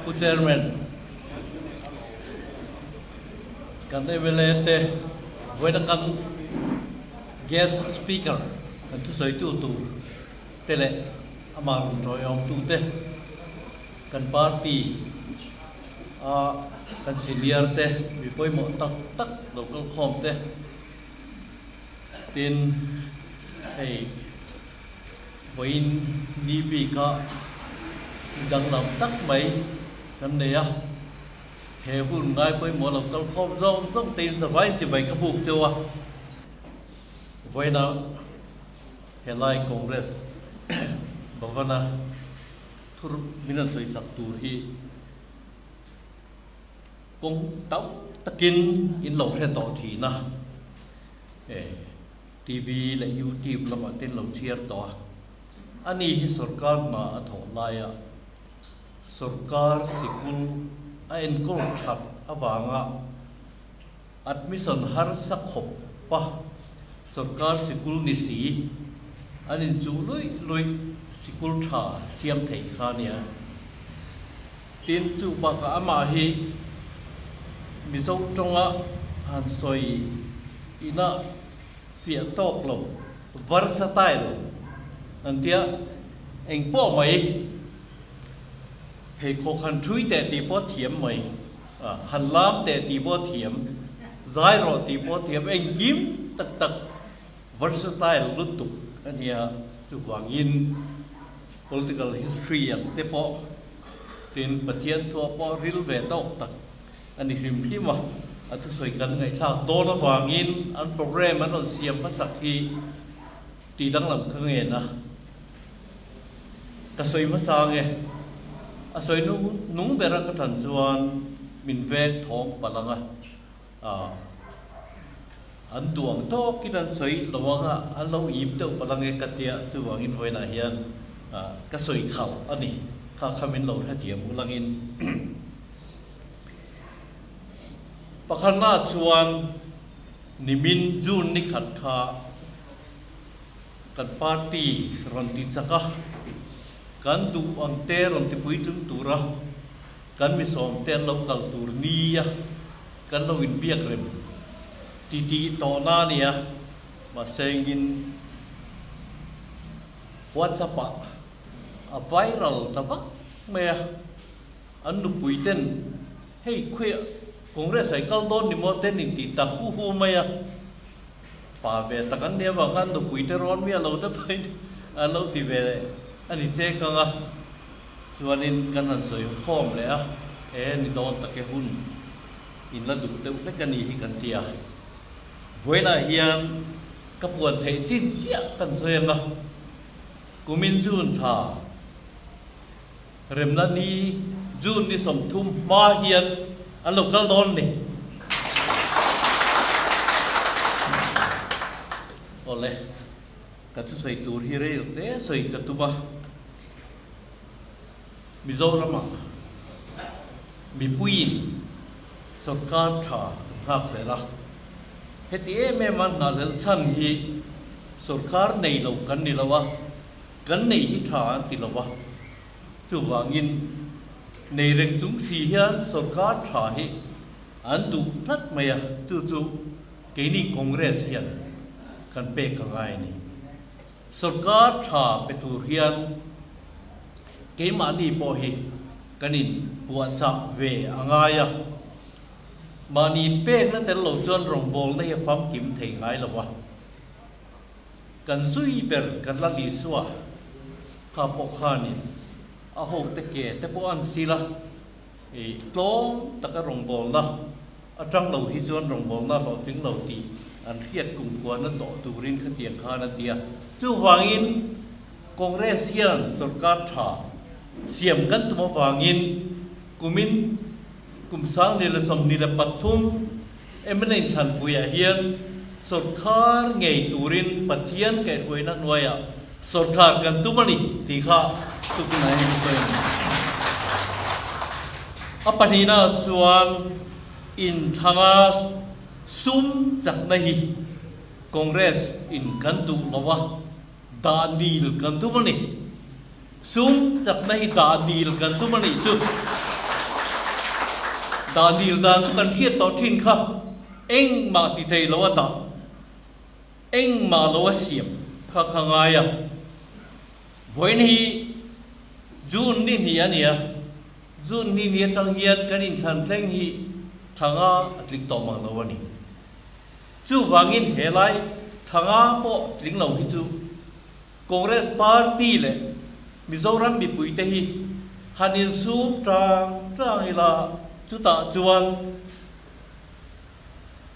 Pu Chairman, kan mla te vawiina kan guest speaker kan thusawitu tur te leh amah rawn tawiawmtu te, kan party a kan senior te mi pawimawh tak tak lo kal khawm te tin hei vawiin ni bika danglam tak mai kan nei a, he hun ngai pawimawh lo kal khawm zawng zawng te in zavai chibai ka buk cheu a, vawiina helai Congress Bhavana Thur min an sawi sak tur hi kawng tam takin in lo hre tawh thin a, TV leh YouTube lamah te in lo chhiar tawh a, ani hi sorkar hna a thawh laia sorkar sikul a enkawl that avanga admission harsa khawp a sorkar sikul ni si an inchuh luih luih sikul tha siam theih kha a nia. Tin, chu bakah amah hi Mizo tawnga han sawi ina fiah tawk lo, versatile an tia, engpawh mai pheikhawk han thui teh tih pawh thiam mai. Han lam teh tih pawh thiam, zai rawh tih pawh thiam, engkim tak tak versatile lutuk a nia. Chuvangin political history ang te pawh tin Pathian thuah pawh ril ve tawk tak a ni hrim hrim a, a thusawi kan ngaihthlak dawn avangin an program an rawn siam hmasak hi tih danglam ka ngen a. Ka sawi hmasa ange, a sawi nung bera ka tan chuan min veng thawng palh ang a, an duh ang tawkin an sawi lo ang a, an lo ip deuh palh ange ka tia, chuvangin vawiinah hian ka sawi khalh a ni, kha kha min lo hrethiam ulangin. Pakhatnaah chuan nimin June ni khat kha, Kan party rawn ti chak a, kan duh ang te rawn ti puitling tura kan mi sawm te an lo kal tur nia kan lo inbiak rem ti tih tawhna a nia. Mahse engin WhatsApp ah a viral ta vak mai a, an nupui ten hei khawiah Congress ah i kal dawn ni maw ten inti ta hu hu mai a. Pa ve tak an nih avang khan nupui te rawn miah lo te pawhin an lo ti ve a ni che kang a, chuanin kan han sawi khawm leh a, e ni dawn tak e hun in la duh deuh hlek a ni hi kan ti a. Vawiinah hian ka puan theih chin chiah kan sawi ang a, kumin June thla Remna ni June ni 30 hma hian an lo kal dawn ni. Awle, ka thusawi tur hi rei lo te sawi ka tum a. Mizoramah mipuiin sorkar tha an nghak hlel a. Heti em em a nghahhlelh chhan hi sorkar nei lo kan ni lo a. Kan neih hi tha an ti lo a, chuvangin nei reng chung si hian sorkar tha hi an duh tlat mai a, chu chu keini Congress hian kan pek a ngai a ni. Sorkar tha pe tur hian keimahni pawh hi kan inpuahchah ve a ngai a, mahni pekna tel lo chuan rawngbawlna hi a famkim thei ngai lo a. Kan zui ber kan la Isua kha pawh khanin a hote ke te pawh an sil a, i tlawm taka rawngbawlna atang lo hi chuan rawngbawlna hlawhtling lo tih an hriat kumkhuan a tawh turin khatiang khan a ti a. Chuvangin Congress hian sorkar tha siam kan tum avangin kumin kum 2023 mla inthlanpuiah hian sawrkar ngei turin Pathian kaihhruaina hnuaiah sawrkar kan tum a ni tih kha tukin a en sawi a ni. A pahnihna chuan inthlanga sum chakna hi Congress in kan duh lo a, dah nil kan tum a ni. Sum chakna hi dah nil kan tum a nih chu. Dah dil dan chu kan hriat tawh thin kha engmah ti thei lo a dah, engmah lo a siam kha kha ngai a. Vawiin hi June ni hnih a ni a, June ni ni atang hian kan inthlan thleng hi thla nga a tling tawh mang lo a ni. Chuvangin helai thla nga pawh tling lo hi chu Congress Party leh Mizoram mipuite hi han insum tang tang ila chutah chuan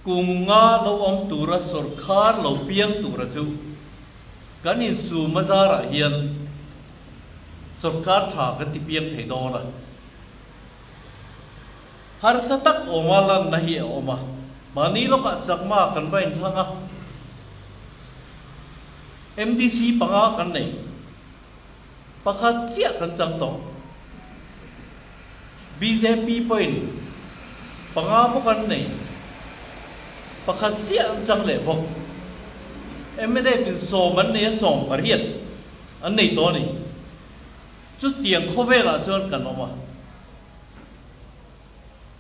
kum nga lo awm tura sawrkhar lo piang tura chu kan insum a zarah hian sawrkar tha kan ti piang thei dawn a. Harsa tak awma lanna hi a awm a, mahni lawkah chakma kan va inthlang a, MDC panga kan nei, pakhat chiah kan chang tawh. Bjp pawhin panga bawk an nei, pakhat chiah an chang leh bawk. Mnf in sawm an nei a, 18 an nei tawh a ni. Chutiang khawvelah chuan kan awm a.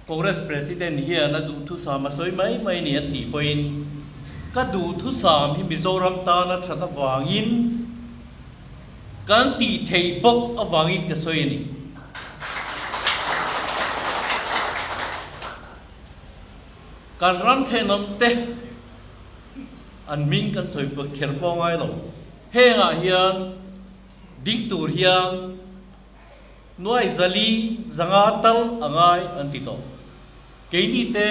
Congress President hian a duhthusam a sawi mai mai ni an tih pawhin ka duhthusam hi Mizoram tana that avangin kan tih theih bawk avangin ka sawi a ni. Kan ram thenawm te an hming kan sawi kher pawh ngai lo. Hengah hian ding tur hian Nuai zali zanga tal a ngai an ti tawh. Keini te,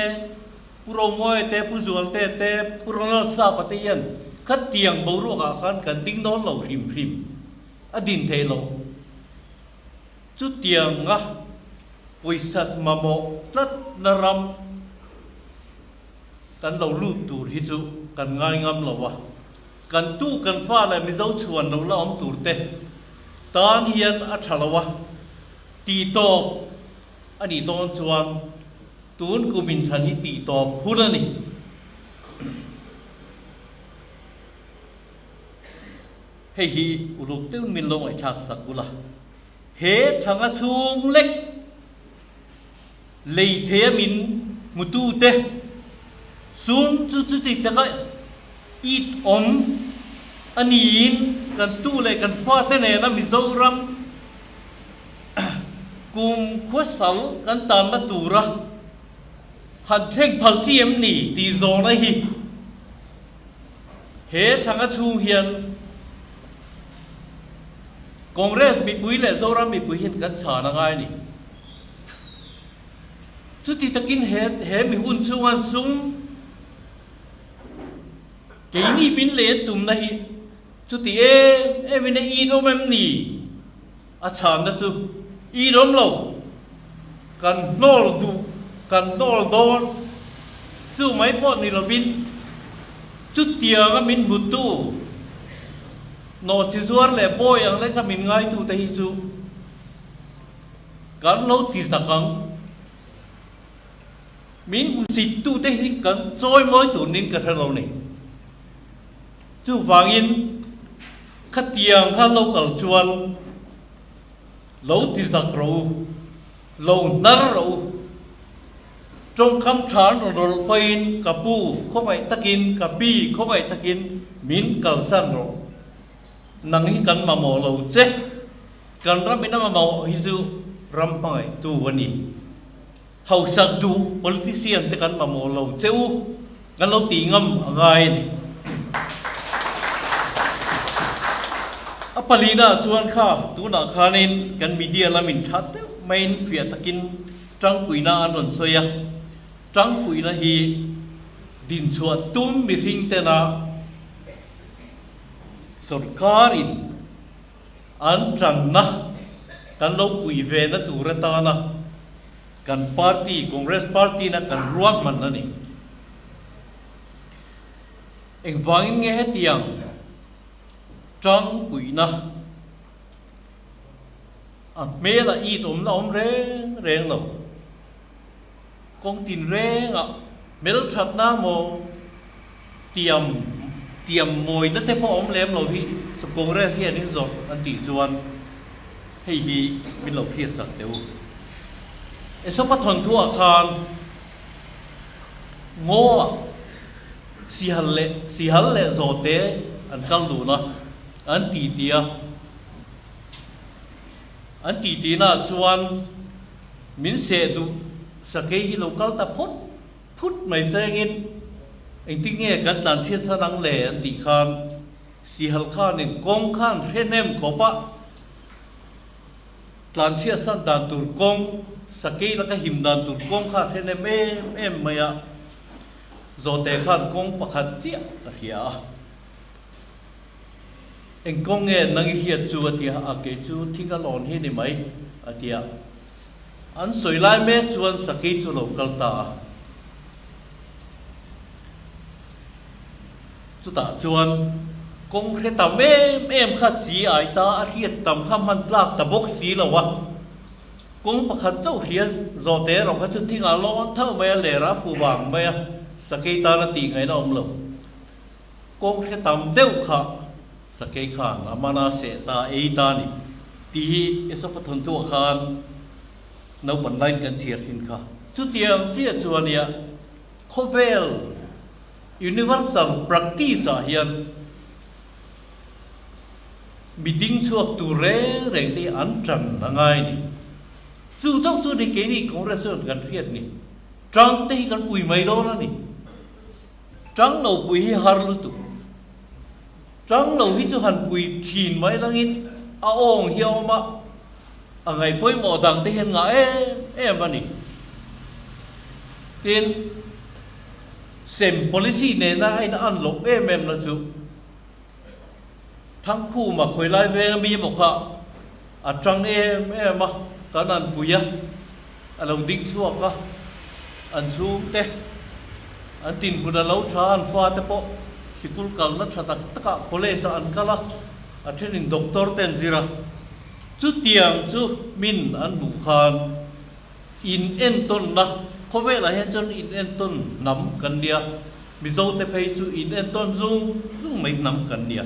Pu Romawi te, Pu Zualte te, Pu Ronald Sapa te hian khatiang boruakah khan kan ding dawn lo hrim hrim. A din thei lo. Chutianga pawisa mamawh tlatna ram kan lo lut tur hi chu kan ngai ngam lo a. Kan tu kan fa leh Mizo chhuan lo la awm tur te tan hian a tha lo a, tih tawp a nih dawn chuan tun kum inthlan hi tih tawp hun a ni. Hei hi uluk deuhin min lo ngaihthlak sak ula, he thanga chhung lek lei theia min hmutute sum chu chuti taka it awm a niin kan tu leh kan fate nena Mizoram kum khuasal kan tanna tura han thleng phal chi em ni tih zawhna hi he thanga chhung hian Congress mipui leh Zoram mipui hian kan chhan a ngai a ni. Chuti takin he he mi hun chhunga sum keini min leh tumna hi chuti em em in a inawm em ni? A chhanna chu inawm lo. Kan hnawl duh, kan hnawl dawn. Chu mai pawh ni lovin chutianga min hmutu nawhchi zuar leh bawi ang leka min ngaitute hi chu Kan lo ti zak ang. Min hmusittute hi kan chawimawi tur niin ka hre lo ni. Chuvangin khatiang kha lo kal chuan lo ti zak rawh u, lo hnar rawh u. Tawngkam tha an rawn rawlh pawhin ka pu khawngaih takin, ka pi khawngaih takin min kalsan rawh. Nang hi kan mamawh lo che. Kan ram in a mamawh hi chu ram hmangaihtu a ni. Hausak duh politician te kan mamawh lo che u, kan lo tih ngam a ngai a ni. A palina chuan kha tunah khanin kan media lamin tha deuh maiin fiah takin tangpuina an rawn sawi a, tangpuina hi dinchhuah tum mihring tena sorkarin An tanna kan lo pui ve na tur atana kan party, Congress party na kan ruahman a ni. Engvangin nge hetiang tangpuina a hmel a it awmna awm reng reng lo. Kawng tin rengah hmelthatna maw tiam tiam mawina te pawh awm lem lo hi Congress hian in zawrh an tih chuan hei hi min lo hriatsak teh u. Esopa thawnthuah khan ngaw sihal leh sihal leh zawhte an kal dun a, an titi a. An titinaah chuan min seh duh sakei hi lo kal ta phut phut mai sengin engtin nge kan tlan chhiat chhan ang le an tih khan sihal khanin kawng khan hre hnem khawp a, tlan chhiat san dan tur kawng sakei laka him dan tur kawng kha hre hnem em em mai a, zawhte khan kawng pakhat chiah ka hria a. Eng kawng nge nang i hriat chu a ti a, a kei chu thing a lawn hi ni mai a ti a. An sawi lai mek chuan sakei chu lo kal ta a. Chutah chuan kawng hre tam em em kha chi ai ta a hriat tam kha hman tlak ta bawk si lo a. Kawng pakhat chauh hria zawh te erawh kha chu thing a lawn tho mai a, ler a fu vang mai a, sakei tan a tih ngaihna awm lo. Kawng hre tam deuh kha sakei khan a mana seh ta ei ta ni tih hi Esopa thawnthuah khan naupan laiin kan chhiar thin kha. Chutiang chiah chu a nia, khawvel universal practice ah hian mi ding chhuak tur reng reng te hi an tan a ngai ni. Chu tawk chu ni keini Congress chuan kan hriat ni. Tang te hi kan pui mai dawn a ni. Tang lo pui hi har lutuk. Tang lo hi chu han pui thin mai langin a awng hi a awm a, a ngaih pawimawh dang te hian ngah em em a ni. Tin, sem policy nena a in an loh em em na chu Thangkhuma khawilai veng ami emaw kha a tang em em a, kan an pui a, a lo ding chhuak a, an chhungte an tinhmun a lo tha a, an fate pawh sikul kalna tha tak takah college ah an kal a, a thenin doctor te an zir a, chutiang chu min an hmuh khan in entawnna khawvelah hian chuan in entawn hnam kan nia, Mizote phei chu in entawn zung zung mai hnam kan nia,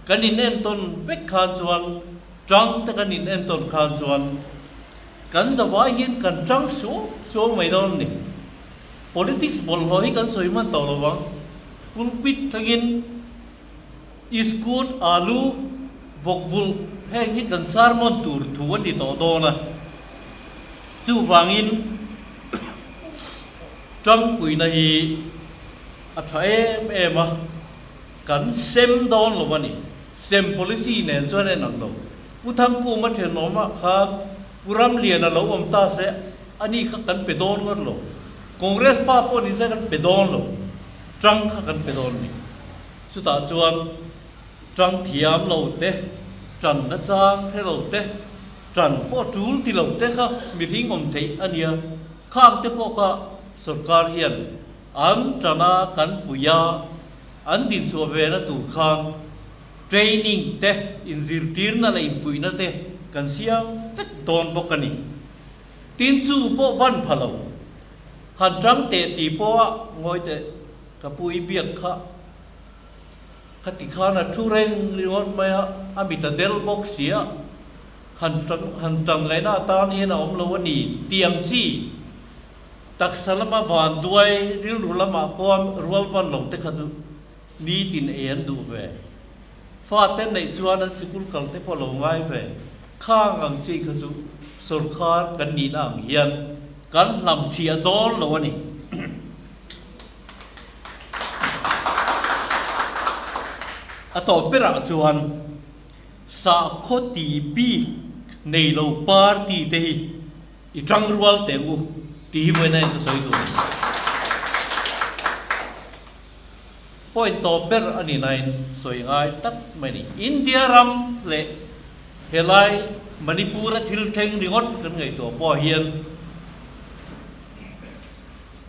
kan in entawn vek khan chuan tang te kan in entawn khan chuan Kan zavai hian kan tang suau suau mai dawn a ni. Politics bawlhhlawh hi kan sawi hman tawh lo vang. Pulpit thlengin iskut, alu, vawkvulh heng hi kan sermon tur thu a ni tawh dawn a. Chuvangin tangpuina hi a tha em em a, kan sem dawn lo a ni. Sem policy nen chuan a inang lo. Pu Thangkuma thenawmah khan Pu Ramliana lo awm ta se ani kha kan pe dawn ngawt lo. Congress pa pawh ni se kan pe dawn lo. Tang kha kan pe dawn a ni. Chutah chuan tang thiam lo te, tan na chang hre lo te, tan pawh tul ti lo te kha mihring awm theih a nia. Khang te pawh kha sorkar hian an tana kan pui a, an dinchhuah ve na tur khan Training te, inzirtirna leh infuihna te kan siam vek dawn bawk a ni. Tin chu pawh ban pha lo. Han tang teh tih pawha ngawi teh ka pu i biak kha kha ti khan a thu reng ringawt mai a, a mit a del bawk si a, han tang han tang ngaihna atan hian a awm lo a ni tih ang chi taksa lama vanduai rilru lamah pawha rual ban lo te kha chu Nitin ei an duh ve. Fate neih chuan an sikul kal te pawh lo ngai ve. Khang ang chi kha chu sawrkar kan nihna ang hian kan hlam chhiah dawn lo a ni. A tawp berah chuan sakhaw ti bik nei lo party te hi I tangrual teh u tih hi vawiin a en ka sawi duh a ni. Point tawp ber a ni nain sawi ngai tak mai a ni. India ram leh helai Manipur a thil thleng ringawt kan ngaihtuah pawh hian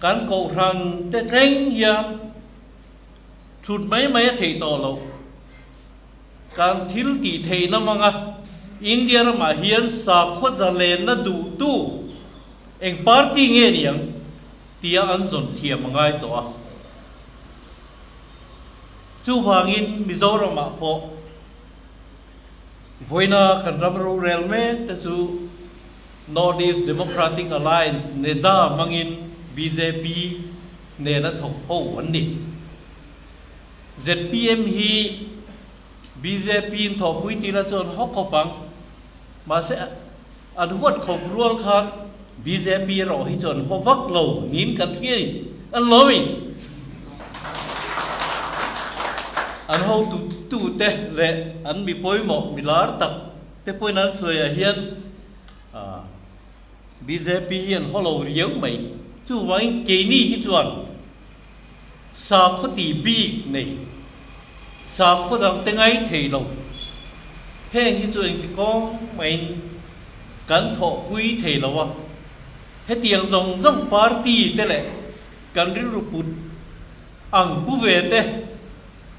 kan kohhran te thleng hian thut mai mai a theih tawh loh. Kan thil tih theihna hmanga India ramah hian sakhaw zalenna duhtu eng party nge niang? Tia an zawn thiam a ngai tawh a. Chuvangin Mizoramah pawh vawiina kan ram rorel mek te chu North East Democratic Alliance, NEDA, hmangin bjp nena thawk ho an ni. Zpm hi bjp in thawhpui tih la chuan haw khawp ang. Mahse, an huat khawp rual khan bjp erawh hi chuan haw vak lo niin kan hria i, an lawm i. An hotu tute leh an mi pawimawh mi lar tak te pawhin an sawi ah hian bjp hi an haw lo riau mai. Chuvangin keini hi chuan Sakhaw tih bik nei, sakhaw dang te ngai thei lo. Heng hi chu engti kawng maiin kan thawhpui thei lo a. Hetiang zawng zawng party te leh kan rilru put ang pu ve te,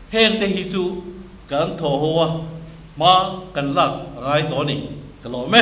heng te hi chu kan thawh ho a, hma kan lak a ngai tawh a ni. Ka lawm e.